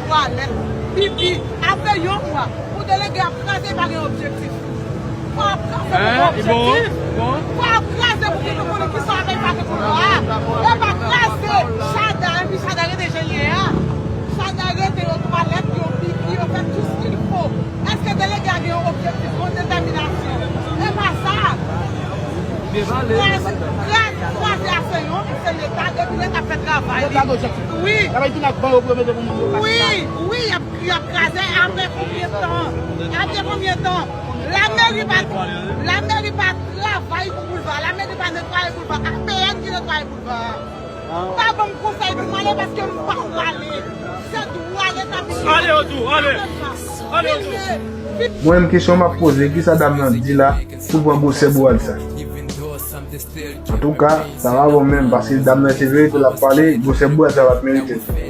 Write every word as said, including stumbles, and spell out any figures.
twalèt, pipi, apre yon mwa, pou delege ap kraze pa gen objektif. Fò ap kraze pou gen objektif. Fò ap kraze pou pipi konnen kisa w ap fè pou lwa a. E pa kraze Chada, epi Chada rete jan l ye a. Chada rete yo twalèt, yo pipi, yo fè tout ce qu'il faut. Èske delege a gen yon objektif, yon detèminasyon? E pa sa. Kraze, kraze, kraze a se yon, se Leta, depi Leta fè travay li. Wi. Wi, wi, y ap, y ap kraze apre konbyen tan? Apre konbyen tan? Lameri pa, lameri pa travay pou boulva, lameri pa netwaye boulva, A P N ki netwaye boulva. Pa ban m konsèy pou m ale paske m pa prale. Se dwa Leta pou ale otou, ale. Ale otou. Mwen menm kesyon m ap poze, kisa dam nan di la pou pran gwosè bourad sa? Antouka, sa pa bon menm, paske dam nan se verite l ap pale, gwosè bourad sa pa t merite l.